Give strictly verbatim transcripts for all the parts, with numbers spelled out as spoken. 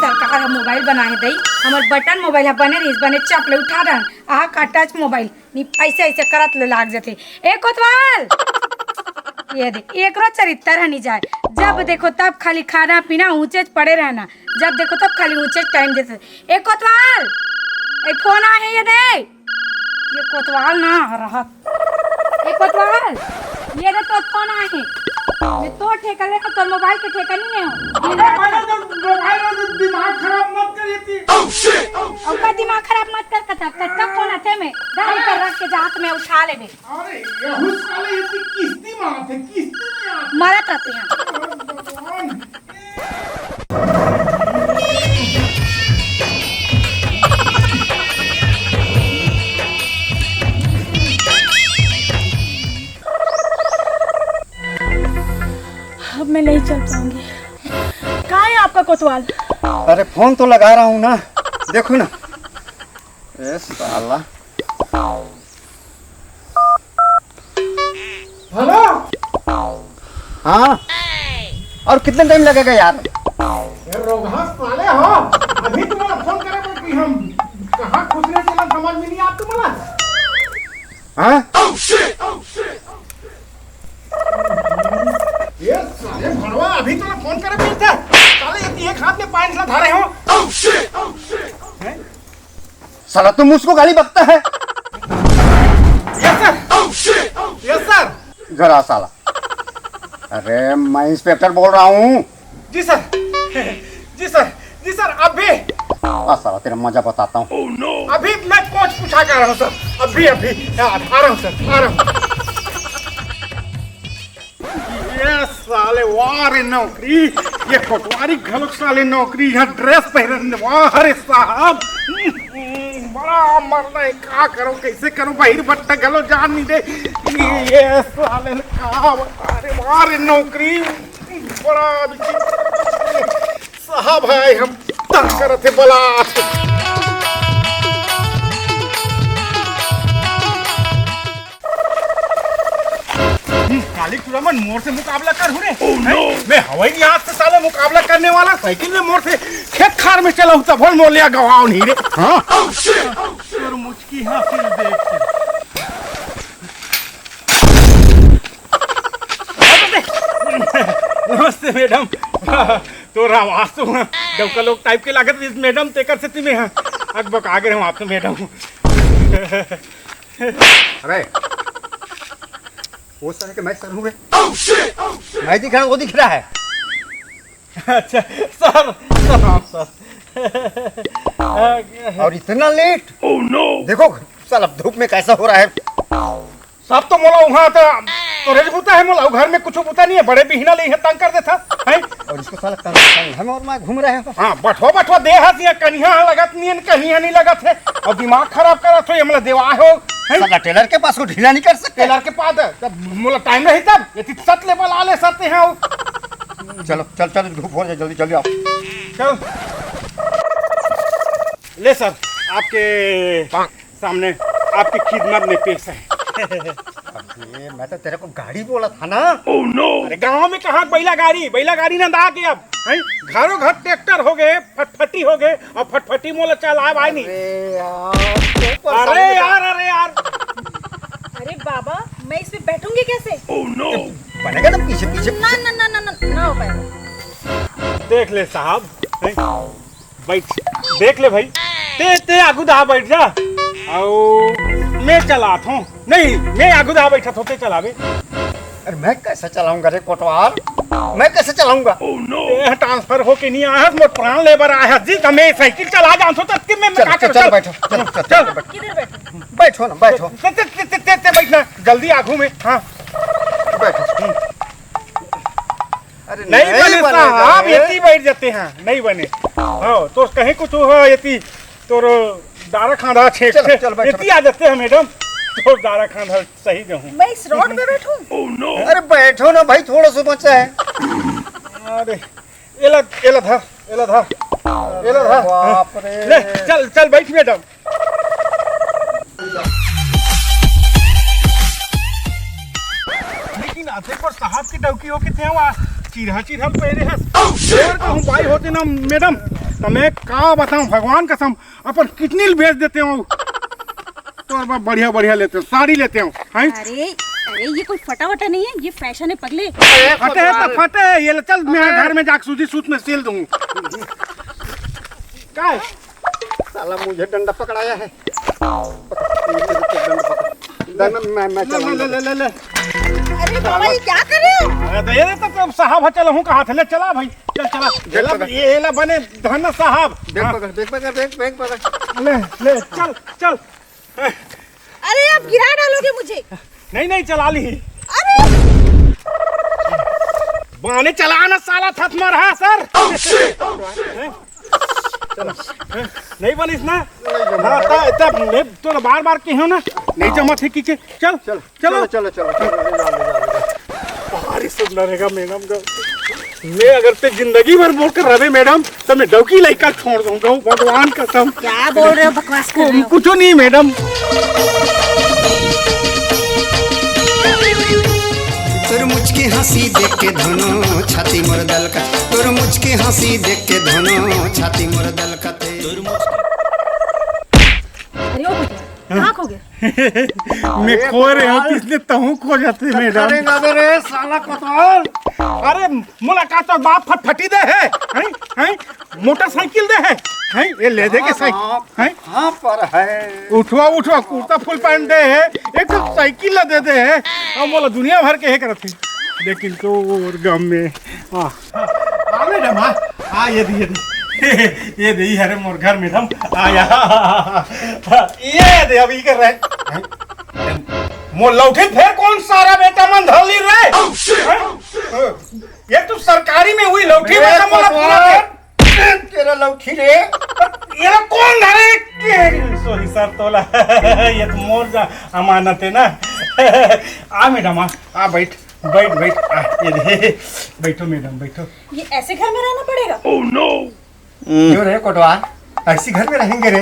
सरकार ह मोबाइल बनाए हे दई, हमर बटन मोबाइल ह बने रहिस, बने चप ले उठा डहन, आहा का टच मोबाइल, नी ऐसे ऐसे करत ले लाग जथे। ए कोतवाल, ये दे, एकरो चरित्तर ह नी जाए, जब देखो तब खाली खाना पीना ऊंचे पड़े रहना, जब देखो तब खाली ऊंचे टाइम देथे। ए कोतवाल, ए फोन आहे, ये दे। ये कोतवाल ना रहत। ए कोतवाल, ये दे तोर फोन आहे। ये तोर ठेका ले, तोर मोबाइल के ठेका नहीं है। अरे, मैंने तो मोबाइल में दिमाग खराब मत करिए थी। अब का दिमाग खराब मत कर, कतक, कतक फोन आथे में, दाल कर रख के जात में उठा लेबे। अरे, यहू साले ये किस्ती मांगत है, किस्ती में आते। मरत रहते हैं। अरे भगवान। अब मैं नहीं चल पाऊंगी। कहाँ है आपका कोतवाल? अरे, फोन तो लगा रहा हूँ ना, देखो ना। ए साला। हेलो। हाँ, और कितने टाइम लगेगा यार? ए रोगहा साले हो, अभी तुम्हारा फोन करे पर कि हम कहाँ खुसरे चलन समझ में नहीं आत तुम्हारा। हाँ? ये साले भड़वा, अभी तो फोन करे मिलते। साले ये एक हाथ में पाइन ला धरे हो। हैं? साला तुम उसको गाली बकता है। Yes sir. Yes sir. जरा साला। अरे, मैं इंस्पेक्टर बोल रहा हूँ। जी सर। जी सर। जी सर, अभी। आ, साला, तेरा मजा बताता हूँ। अभी मैं पूछ पूछा कर रहा हूँ सर। अभी, अभी। आ, आ रहा हूँ सर, आ रहा हूँ। ये साले, वाह रे नौकरी। ये कोटवारी घलोक साले नौकरी, यहाँ ड्रेस पहरन, वाह रे साहब। बड़ा मरना है, का करो, कैसे करो, बहिर बट्टा घलो जान नहीं दे। ये साले का बता रे, वाह रे नौकरी, बड़ा विचित्र। साहब है, हम तंग करत हे बला। हम्म, काली टूरा मन मोर से मुकाबला कर हूँ रे। Oh, no! मैं हवाई जहाज से साले मुकाबला करने वाला, साइकिल में मोर से खेत खार में चलाऊ तब मोर लिया गवाओ नहीं रे। हाँ? Oh, shit! Oh, shit! और मुझकी हासिल देख के। नमस्ते मैडम। तोर आवाज तो डौका लोग टाइप के लागत रहिस मैडम, तेकर सेती मैं अकबका गे रहूं आप तो मैडम। अरे, वो सर है कि मैं सर हूँ बे? मैं दिख रहा हूँ, वो दिख रहा है। अच्छा सर, प्रणाम सर। और इतना लेट? देखो साला धूप में कैसा हो रहा है। सब तो मोला उहाँ त तोरे बुता है, मोला घर में कुछ बुता नहीं है, बड़े बिहना ले इहाँ तंग कर देथा, हैं? और इसको साला तंग, तंग हम और मैं घूम रहे हो। हाँ, बठो, बठो, देह हस या कनिहा लगत नहीं है, कनिहा नहीं लगत है, और दिमाग खराब करत हो, ये मोला देवाय हो, हैं? साला टेलर के पास वो ढीला नहीं कर सकते। टेलर के पास, जब मोला टाइम रही तब, ये तित सत ले बला ले सकते हैं वो। चलो, चल, चल, धूप हो जाए, जल्दी, जल्दी आओ। चल। ले सर, आपके सामने आपकी खिदमत में पेश है। अबे, मैं तो तेरे को गाड़ी बोला था ना। अरे, गांव में कहाँ बैला गाड़ी, बैला गाड़ी ना दा के अब, हैं? घरों घर ट्रैक्टर हो गए, फटफटी हो गए, और फटफटी मोला चलाए भाई नहीं। अरे यार, क्यों परेशान अरे हो जा- यार, अरे यार। अरे बाबा, मैं इसमें बैठूंगी कैसे? बनेगा ना पीछे पीछे। ना, ना, ना, ना, ना, ना हो पाएगा। देख ले साहब, हैं? बैठ, देख ले भाई, ते, ते आगू दा बैठ जा, अउ मैं चलात हूँ। नहीं, मैं आगू दा बैठा थो, ते चलावे। अरे मैं कैसे चलाऊंगा रे कोटवार, मैं कैसे चलाऊंगा? ते ट्रांसफर होके नहीं आया, मोर प्राण ले बर आया जी, त मैं साइकिल चला जानथो, तब कि मैं, मैं चल, का चल, करूँ? चल, चल। बैठो, चल, चल, चल। चल, बैठो। किधर बैठो? बैठो ना, बैठो। ते, ते, ते, ते, ते बैठना, जल्दी आगू में, हाँ। बैठो। अरे नहीं नहीं बने बनेगा साहब, रे। एती बैठ जाते हैं, नहीं बने। हाँ, तो कहीं कुछ हो एती, तोर डारा खांधा छेक चलो, छेक, चलो, बैठो, एती बैठो। आ जाते हैं मैडम, तोर डारा खांधा सही जो हूँ। मैं इस रोड पे बैठूं? अरे बैठो ना भाई, थोड़ा सा बचा है। अरे, एला, एला धा, एला धा, एला धा। बाप रे। ले, चल, चल बैठ मैडम। लेकिन अतेक बड़ साहब के डौकी हो के ते हवा चिरहा चिरहा पहरे हस। Oh, shit! और कहूँ बाई होते ना मैडम, त मैं का बताऊं, भगवान कसम, अपन किडनी ल बेच देते हूँ। तोर बर बढ़िया बढ़िया लेते हूँ, साड़ी लेते हूँ, हैं? अरे, अरे, ये कोई फटा वटा नहीं है, ये फैशन है पगले। फटे है तो फटे है, ये ले चल, मैं घर में जाके सूजी सूत में सिल दूँ। का है? साला मुझे डंडा पकड़ाया है। डंडा मैं, मैं ले, चलाऊंगा। ले, ले, ले, ले। अरे बाबा, ये क्या कर रहे हो? अरे तो ये तो, तो साहब है, चल हूँ कहा थे, ले चला भाई, चल चला। देख चला, पकड़। ये, ये ला बने धन साहब। देख हाँ। पकड़, देख पकड़, देख, देख पकड़। ले, ले, चल, चल। अरे आप गिरा डालोगे मुझे। नहीं, नहीं, चला ली। अरे बाने चला ना साला, थथ मर, हाँ सर। हैं? चलो। हैं? नहीं बनिस ना? नहीं बना। हाँ, ता, ता, मैं तो बार बार कही हूँ ना, नहीं जमत है कि के। चल, चल, चलो। चलो, चलो, चलो, चलो, ले जाओ, ले जाओ, ले जाओ। भारी सुंदर रहेगा मैडम का। मैं अगर ते जिंदगी भर मोर कर रहे मैडम, तो मैं डौकी लइका छोड़ दूंगा, भगवान कसम। क्या बोल रहे हो, बकवास कर रहे हो? कुछ नहीं मैडम। तोर मुचकी हंसी देख के धनो छाती मोर दलकत, तोर मुचकी हंसी देख के धनो छाती मोर दलकत। अरे ओ बेटा, कहाँ खो गए? मैं अरे खो रहे हूँ, कोतवाल। इसलिए तहूँ खो जाते, तो मैडम। करेगा बे रे, साला कोतवाल। अरे, मुलाकात तो बाप फटफटी दे है, हैं? हैं? मोटरसाइकिल दे है, हैं? ये ले दे के हाँ, साइकिल, हाँ, हैं? कहाँ पर है? उठवा, उठवा, कुर्ता फुल पैंट दे है, एक ठो साइकिल ला दे दे है, अब बोला दुनिया भर के है करत है, लेकिन तोर गम में, हाँ। हाँ, मैडम, हाँ। हाँ, ये दे, ये दे। ये दे, अरे मोर घर मैडम। हाँ, या। ये दे, अभी कर रहे हैं। मोर लौठी फेर कौन सारा बेटा मन धर ली रे? हैं? ये तू सरकारी में हुई लौठी ए, में का मोला पूरा भगवान। फेर? तेरा लौठी रे। ये ला कौन धरे? सॉरी सर, तोला। ये तो मोर जा अमानत है ना। आ मैडम, आ, आ बैठ। बैठ, बैठ, आ, ये दे। बैठो मैडम, बैठो। ये ऐसे घर में रहना पड़ेगा? क्यों रे कोटवार, ऐसी घर में रहेंगे रे?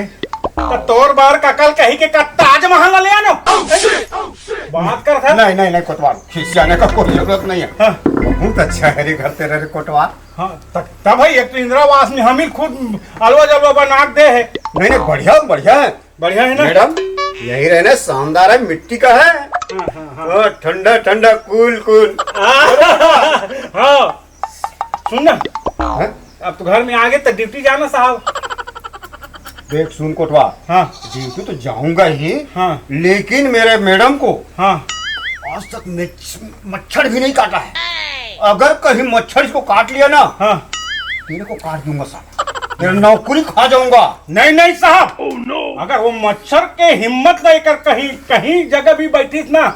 तो तोर बार का कल कही के का ताजमहल ले आनो? बात कर था। नहीं, नहीं, नहीं कोटवार, खिसियाने का कोई जरूरत नहीं है। हाँ। बहुत अच्छा है रे घर तेरा रे कोटवार। हाँ, त-, तब भाई एक तो इंदिरा आवास में हम ही खुद अलवा जलवा बना के दे है। नहीं, नहीं, बढ़िया, बढ़िया है। बढ़िया है ना? मैडम, यही रहना शानदार है, मिट्टी का है। हाँ, हाँ, हाँ। हाँ, ठंडा, ठंडा, कूल, कूल। हाँ, हाँ। सुन ना, हाँ? अब तो घर में आ गए तो ड्यूटी जाना साहब। देख, सुन कोटवा, हाँ। ड्यूटी तो जाऊंगा ही, हाँ। लेकिन मेरे मैडम को हाँ। आज तक मच्छ-, मच्छर भी नहीं काटा है। अगर कहीं मच्छर इसको काट लिया ना, हाँ। तेरे को काट दूंगा साहब, तेरा नौकरी खा जाऊंगा। नहीं, नहीं साहब, अगर वो मच्छर के हिम्मत लेकर कहीं, कहीं जगह भी बैठीस ना,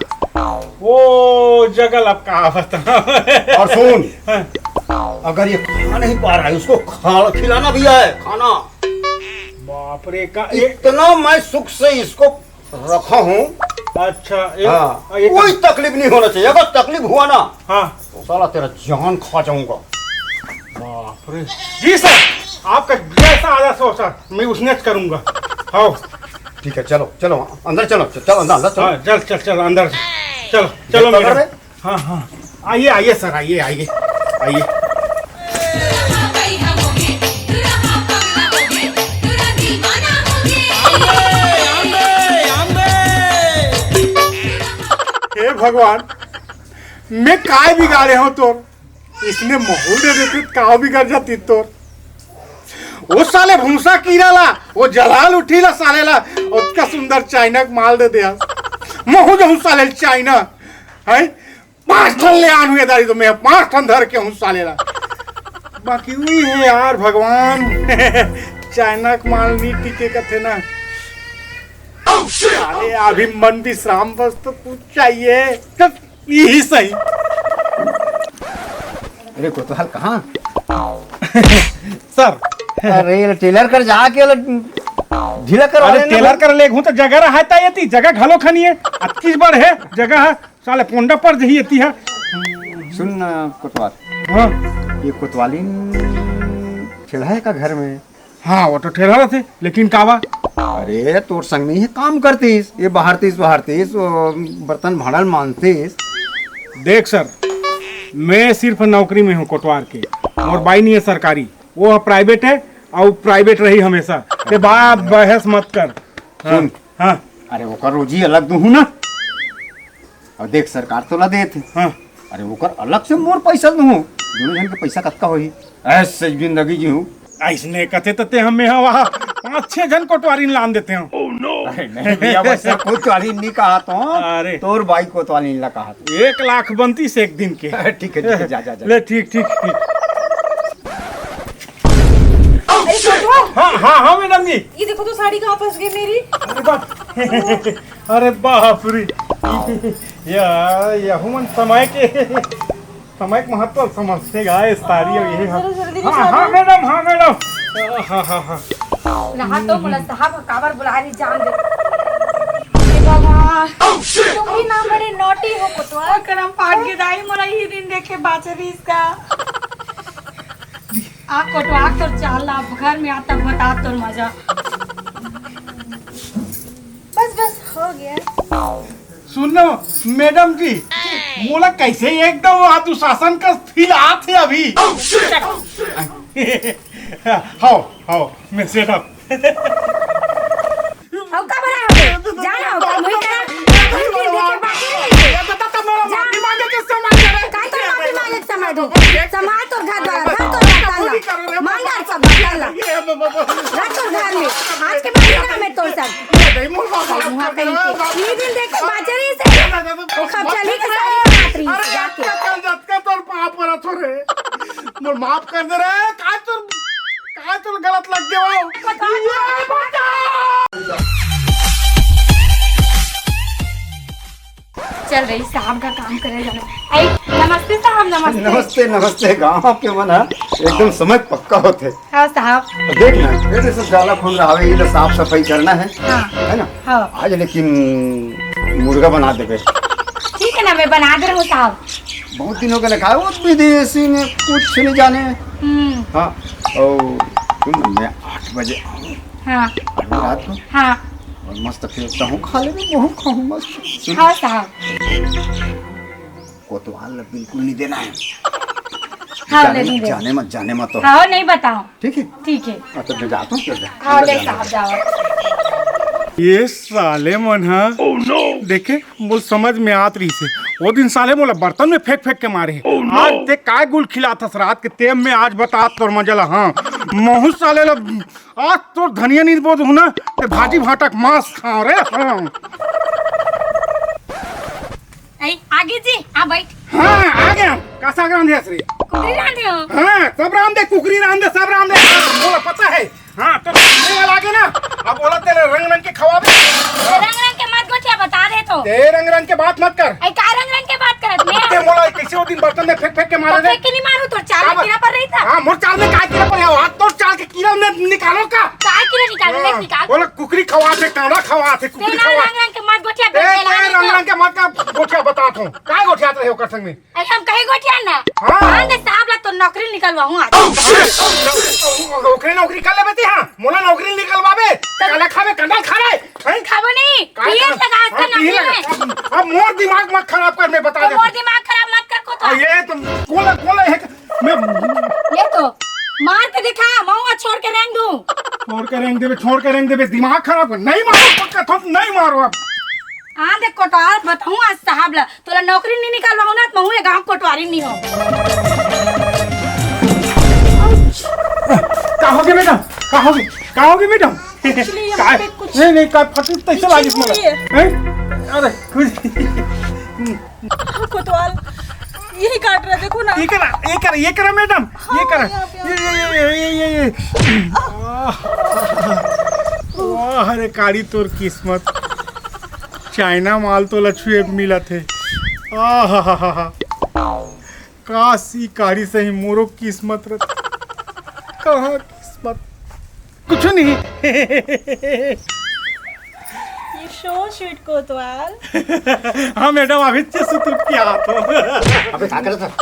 वो जगह अब का बताऊं। और सुन, हाँ। अगर ये खा नहीं पा रहा है, उसको खा, खिलाना भी है, खाना। बाप रे, का ये इतना मैं सुख से इसको रखा हूँ। अच्छा, ये, हाँ, ये कोई तकलीफ नहीं होना चाहिए। अगर तकलीफ हुआ ना, हाँ। तो साला तेरा जान खा जाऊंगा। बाप रे। जी सर, आपका जैसा आदेश हो सर, मैं उसने करूंगा। हाँ। ठीक है, चलो, चलो, अंदर चलो, चलो, अंदर, अंदर चलो। हाँ, चल, चल, चल, अंदर चल। चलो, चलो, ये पकड़ मैडम। रे। हाँ, हाँ। आइए, आइए सर, आइए, आइए, आइए। हे भगवान, मैं काय बिगाड़े हूँ तोर? इसने महू दे देते, काव बिगड़ जाती तोर। वो साले भूसा कीरा ला, वो जलाल उठी ला साले ला, ओतका सुंदर चाइना के माल दे दे। महू जाऊँ साले चाइना, हैं? पाँच ठन ले आन हुए दारी तो मैं पाँच ठन धर के हूँ साले ला। बाकी वही है यार भगवान, चाइना के माल नहीं टिके कथे ना। साले अभी मन विश्राम बस तो कुछ चाहिए। यही सही। अरे कोतवाल कहाँ? सर। अरे ये टेलर कर जाके वाला ढीला करवा अरे लेना टेलर भाई। कर ले हूँ तो जगह रहा था ये ती, जगह घलो खनी है, अतकीस बड़ है जगह है, साले पोंडा पर जही एती है। सुन ना कोतवाल, हाँ। ये कोतवालिन ठेला है का घर में? हाँ, वो तो ठेला रथे, लेकिन कावा? अरे, तोर संग नहीं है, काम करतीस, ये बहारतीस, बहारतीस, वो बर्तन भांडल मांजतीस। देख सर, मैं सिर्फ नौकरी में हूँ कोटवार के, मोर बाई नहीं है सरकारी, वो प्राइवेट है, अउ प्राइवेट रही हमेशा। ते बा बहस मत कर। हाँ, सुन। हाँ। अरे ओकर रोजी अलग दूहूं ना। अउ देख, सरकार तोला देत हे। हाँ। अरे ओकर अलग से मोर पैसा दूहूं। दोनों झन के पैसा कतका होही? ऐसे जिंदगी जीहूं। अइसने कथे तते हमें हवा पांच छह झन कोटवारी लान देते हो। अरे नहीं भैया, वैसा कोटवारी नहीं कहा तो। अरे। तोर बाई कोटवारी ला कहा तो। एक लाख बनती से एक दिन के। ठीक है, ठीक है, जा, जा, जा। ले, ठीक, ठीक, ठीक। अरे कोटवाल। हाँ, हाँ, हाँ मैडम जी। ये देखो तो साड़ी कहाँ फंस गई मेरी। अरे बाप। अरे बाप रे। या, यहू मन समय के, समय के महत्व समझते गा, ये साड़ी अउ ये। हाँ, जरा जल्दी हाँ, निकालो। हाँ मैडम, हाँ मैडम। हाँ, हाँ, हाँ। रहा तो मोला साहब ह काबर बुला रही जान दे। हे भगवान, तुम भी ना बड़े नॉटी हो कोटवाल। करम फाट के दाई, मोला ही दिन देखे बाचरी इसका। आ कोटवाल तोर चाल ला, अब घर में आता बता तोर मजा। बस बस हो गया। सुनो मैडम जी, मोला कैसे एकदम वहाँ दुशासन का फील आत हे अभी। हाओ, हाओ, मैं सेट अप। अब का बना हो? जाना हो, कल वही करा। कल दिन देखे बाकी नहीं। ये बता, तो मेरा माफी मांगे के समय करे। का तो माफी मांगे के समय दो? संभाल तोर घर द्वार, घर तोर बर्तन ला। मांगा सब बर्तन ला। ये ब-, ब-, ब-, रख तोर घर में। आज के बाद ना मैं तोर संग। ये नहीं, मोर बाप। मुहा कहीं के। ये दिन देखे बाचरी से। वो खब चली के सारी बात रही अरे, जाके। कल जतका तोर पाप परत हो रे। मोर माफ कर दे रे। का तोर, का तोर गलत लग गया हो? ये बता। चल रही साहब का काम करे जाना। आई, नमस्ते साहब, नमस्ते। नमस्ते, नमस्ते। गांव के मन ह एकदम समय पक्का होथे। हाँ साहब। देख ना, ये सब जाला फूल रहा है, ये तो साफ सफाई करना है, हाँ। है ना? हाँ। आज लेकिन मुर्गा बना देबे। ठीक है ना, मैं बना दे रहा हूँ साहब। बहुत दिन हो गए ना खाए, वो विदेशी में कुछ नहीं जाने। हम्म। हाँ, और सुन, मैं आठ बजे आऊँ। हाँ। अभी रात को। हाँ। और मस्त फिर तहूँ खा लेबे, महूँ खाहूँ मस्त। सुन। हाँ साहब। कोतवाल ला बिल्कुल नहीं देना है। हाँ, जाने नहीं मत, देना। जाने मत, जाने मत तो। हाँ, नहीं बताओ। ठीक है? ठीक है। हाँ, तो मैं जाता हूँ, चल जा। हाँ, अंदर ले जाना। साहब जाओ। ये साले मन ह। Oh no! देखे, मोर समझ में आत रहिस हे। वो दिन साले मोला बर्तन में फेंक फेंक के मारे हे। Oh no! आज ते काय गुल खिलात हस रात के, ते मैं आज बतात तोर मजा ला। हाँ, महूँ साले ला आज तोर धनिया नी बोत हूँ ना, ते भाजी भाटा के मांस खाओ रे। हाँ। ए, आगे जी, आ बैठ। हाँ, आ गया। कसा रांधे हस रे? कुकरी रांधे हो? हाँ, सब रांधे, कुकरी रांधे, सब रांधे। हाँ, मोला पता है। हाँ, तो रांधे वाला आगे ना, अब बोला तेरे रंग रंग के खवाबे। रंग रंग के मत गोठिया, बता दे तो। ते रंग रंग के बात मत कर। ए, का रंग रंग के बात करत मैं? ते मोला कैसे वो दिन बर्तन में फेंक फेंक के मारे तो रे? फेंक के नहीं मारू, तोर चाल में कीड़ा पर रही था। हाँ, मोर चाल में का कीड़ा पर है? हाथ तोर चाल के कीड़ा ने निकालो का? काय कीड़ा निकालो, ले हाँ, निकाल। बोला कुकरी खवाथे, कांदा खवाथे, कुकरी खवाथे। रंग रंग के मत गोठिया, ए, रंग रंग के मत का गोठिया बतात हूँ। काय गोठियात रहे ओकर संग में? अरे हम कहीं गोठिया ना। हाँ। हाँ, दे साहब ला तो नौकरी निकलवाऊँ आज। ओकरे नौकरी कर लेबे ती, हाँ। मोला नौकरी निकलवाबे। तो काला खाबे, कंडल खाबे। हैं? खाबो नहीं। काय पीएस खाबे? लगा आज हाँ, का पीएस नौकरी लगा। में। अब, अब मोर दिमाग मत खराब कर, मैं बता तो देता मोर हूँ। दिमाग खराब मत कर को तो। ये तो कोला, कोला है। मैं ये तो मार के दिखा, मऊआ छोड़ के रेंग दूं। छोड़ के रेंग देबे, छोड़ के रेंग देबे, दिमाग खराब कर। नहीं मारो, पक्का थोप, नहीं मारो अब। आ देख कोटवाल, बताऊं आज साहब ला, तोला नौकरी नहीं निकालवाऊं ना, तो महूं ये गांव कोटवारी नहीं हो। का होगे मैडम? का होगे? का होगे मैडम? Actually, यहाँ का? पे कुछ नहीं, नहीं, का फटी तैसे कुछ लागिस नहीं मोला। है। हैं? अरे, कुछ कोतवाल, यही काट रहा, देखो ना। ये करा, ये करा, ये करा मैडम, हाँ, ये करा। यहाँ पे, ये, ये, ये, ये, ये, ये, ये। आह। वाह रे काली तोर किस्मत, चाइना माल तो लछुए मिलत हे। आह, काश ई काली सही मोरो किस्मत रत। कहाँ किस्मत? कुछ नहीं। You so sweet कोतवाल। हाँ मैडम, अभी से सुतुक किया तो। अबे का करत हस?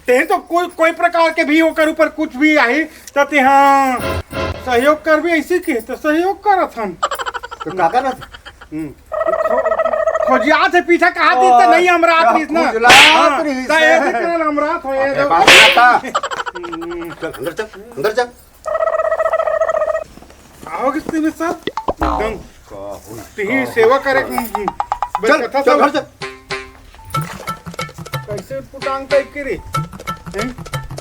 ते तो कोई, कोई प्रकार के भी ओकर ऊपर कुछ भी आई, त ते हाँ सहयोग करबे, ऐसे के तो सहयोग करत हन। तो का करत? हम्म। खो-, खोजियात हे पीछा, कहा दी त ओ, नहीं अमरात रहिस ना। खुजलात हाँ, रहिस त हे। ऐसे करल अमरात हो, ये अबे दो। बात ना था। चल, अंदर चल, अंदर चल। आओगे तुम सब? एकदम का होई? तिही सेवा करे, हम्म, हम्म। चल, बरकथा चल, सब घर चल। कैसे पुटांग टाइप के रे? हैं?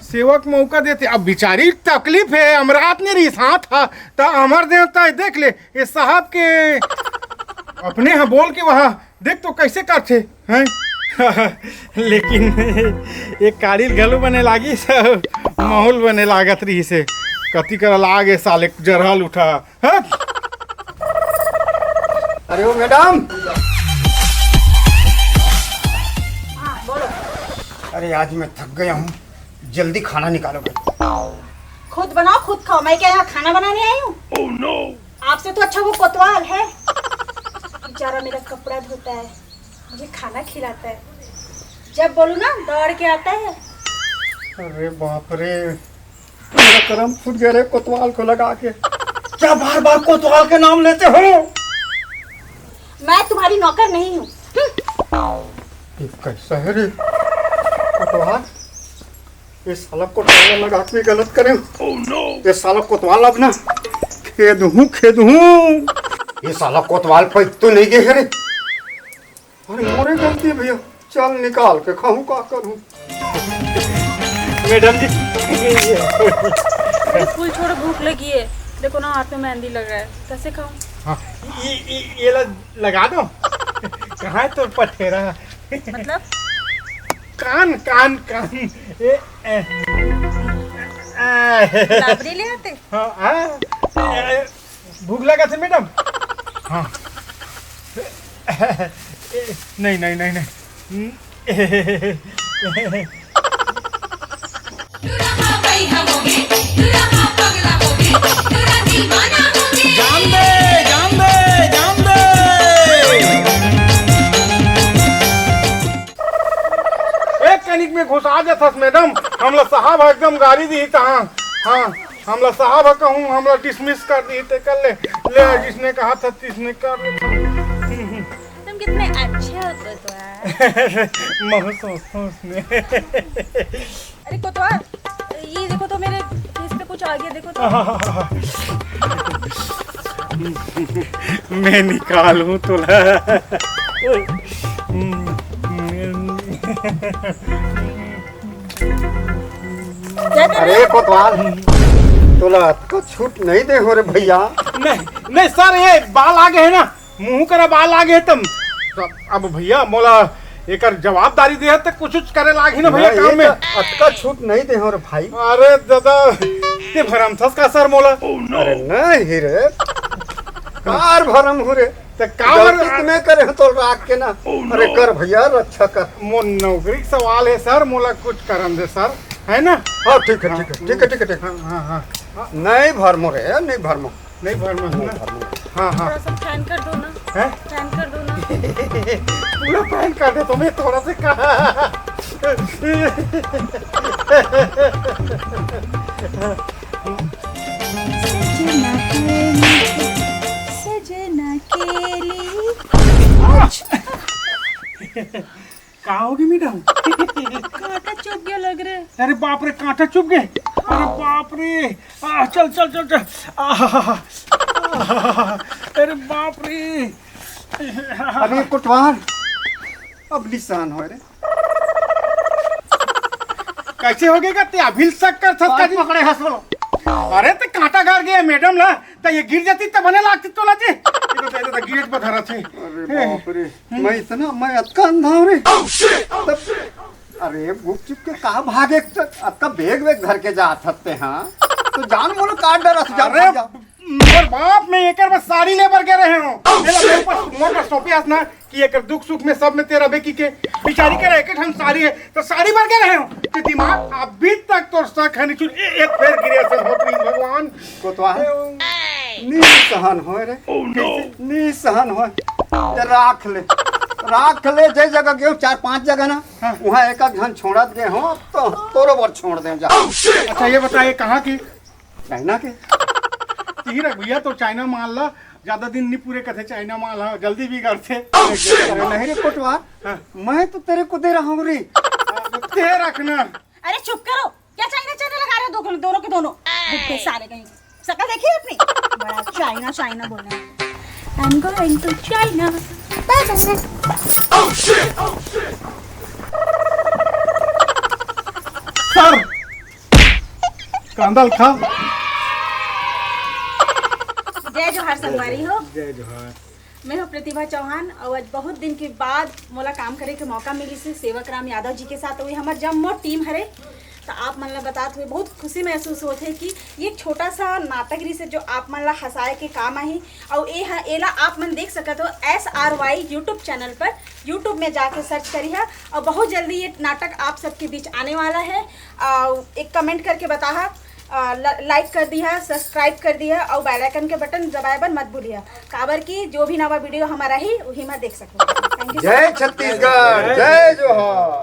सेवा के मौका देते। अब बिचारी तकलीफ हे, अमरात ने रिसात हा, त अमर देवता हे, देख ले, ये साहब के अपने हा बोल के वहाँ देख तो कैसे करथे, हैं? लेकिन एक काड़ी ल घलो बने लागिस, माहौल बने लागत रहिस हे। कति करा लागे साले जरहल उठा, हैं? अरे ओ मैडम। हाँ, बोलो। अरे आज मैं थक गया हूँ, जल्दी खाना निकालो भाई। खुद बनाओ, खुद खाओ। मैं क्या यहाँ खाना बनाने आई हूँ? आपसे तो अच्छा वो कोतवाल है, बेचारा मेरा कपड़ा धोता है, मुझे खाना खिलाता है, जब बोलूँ ना दौड़ के आता है। अरे बाप रे, मेरा करम फूट गया रे कोतवाल को लगा के। क्या बार बार कोतवाल का नाम लेते हो? मैं तुम्हारी नौकर नहीं हूँ। हम्म। ये कैसा है रे कोतवाल? ये साला कोतवाल लगा के गलत करे। ये साला कोतवाल अब ना खेद हूँ, खेद हूँ। ये साला कोतवाल पे तो नहीं गए रे। अरे मोरे गलती भैया, चल निकाल के खाऊं, का करूं? मैडम जी, ये फूल छोड़ो, भूख लगी है। देखो ना, हाथ में मेहंदी लगा है, कैसे खाऊं? हाँ, ये, ये, ये ला, लगा दो। कहाँ है तोर पथेरा? मतलब? कान, कान, कान। ए, ए, ए। लाबरी ले आते? हाँ, हाँ। ए, भूख लगा थे मैडम? हाँ। ए, नहीं, नहीं, नहीं, नहीं। हम्म। जान दे, जान दे, जान दे। एक कनिक में घुसा जाथस मैडम, हमला साहब एकदम गारी दी तहाँ। हाँ, हमला साहब ह कहूँ, हमला dismiss कर दी, ते कर ले, ले, जिसने कहा था, तिसने कर ले। तुम कितने अच्छे हो तो, तो यार। महसूस, महसूस में। अरे कोतवाल, ये देखो तो मेरे face पे कुछ आ गया, देखो तो। मैं निकालूं तोला। क्या कर रहे अरे हो? कोतवाल, तोला अतका छूट नहीं दे हो रे भैया। नहीं, नहीं सर, ये बाल आ गए हैं ना, मुंह करा बाल आ गए तब। अब भैया मोला एकर जवाबदारी दे त कुछ कुछ करे लागी ना भैया नहीं, काम में। ये तो अतका छूट नहीं दे हो रे भाई। अरे दादा, ते भरम थस का सर मोला? अरे नहीं रे, कार भरम हो रे। त का गलती बर- त मैं करे हो तो राख के ना। अरे कर भैया, रक्षा कर। मोर नौकरी के सवाल है सर, मोला कुछ करन दे सर, है ना? हाँ ठीक है, ठीक है, ठीक है, ठीक है, ठीक है। हाँ, हाँ, हाँ। नहीं भरमो रे, नहीं भरमो। नहीं भरमो है ना? हाँ, हाँ। थोड़ा सा fan कर दो ना। हैं? Fan कर दो ना। पूरा fan कर दे तुम्हें, थोड़ा से कहा। सजना के लिए, सजना के लिए। का होगे मैडम? कांटा चुभ गया लग रहा है। अरे बाप रे, कांटा चुभ गए? अरे बाप रे। आ, चल, चल, चल, चल। आहा, आहा, अरे बाप रे। अरे कोटवार, अब निशान हो रे। कैसे होगे गा ते? अभी शक कर सकता जी। पकड़े हंस बोलो। अरे ते कांटा गाड़ गया मैडम ला, त ये गिर जाती त बने लागती तोला जी। ये तो, ये तो गिरे पर धरा थे। अरे बाप रे, मैं इतना, मैं अतका अंधा हूँ रे। तब, अरे गुपचुप के कहा भागे, अतका बेग बेग धर के जात हत्ते, हाँ? तो जान बोलो काट डरा से, जान अरे भाग जा। मोर बाप, मैं एकर बस साड़ी ले बर गे रहे हूँ। मेरा मोर पास, मोर पास सौंपे आस ना कि एकर दुख सुख में सब में तेरा बेकी के बिचारी के रह के हम साड़ी है, तो साड़ी बर गे रहे हूँ। ते दिमाग अभी तक तोर शक है निचुल ए-, एक फेर गिरे से होत रही भगवान। कोतवाल, निसहन होय रे। कैसे? निसहन होय। ते राख ले, राख ले, जे जगह गयो, चार पांच जगह ना, हाँ। वहाँ एक आध झन छोड़त गए हो, तो तोरो बर छोड़ दे जा। अच्छा, ये बताइए, कहाँ की? चाइना के। तिही रख भैया, तो चाइना माल ला ज्यादा दिन नहीं पूरे करते, चाइना माल हा जल्दी बिगड़ते। अरे नहीं रे कोटवार, हाँ। मैं तो तेरे को दे रहा हूँ रे। ते रखना। अरे चुप करो, क्या चाइना चाइना लगा रहे हो दो, दोनों के दोनों? बुड्ढे सारे कहीं। शकल देखी अपनी? बड़ा चाइना चाइना बोलने वाले। I'm going to China. Bye bye. Sir, कांदा ल खा। जय जोहार संगवारी हो। जय जोहार। मैं हूँ प्रतिभा चौहान और आज बहुत दिन के बाद मोला काम करे के मौका मिलिस हे सेवक राम यादव जी के साथ। वही हमार जम्मो टीम हरे। तो आप मन ला बतात हुए बहुत खुशी महसूस होत हे कि ये छोटा सा नाटक रिहिस हे जो आप मन ला हंसाए के काम आही। और ये ह, एला आप मन देख सकत हो S R Y YouTube channel पर। YouTube में जाके सर्च करिहा और बहुत जल्दी ये नाटक आप सबके बीच आने वाला है। और एक कमेंट करके बताहा, लाइक कर दिहा, सब्सक्राइब कर दिहा और बेल आइकन के बटन दबाए बर मत भूलिहा, काबर कि जो भी नवा वीडियो हमारा ही वही मैं देख सकूँ। Thank you. जय छत्तीसगढ़, जय जोहार।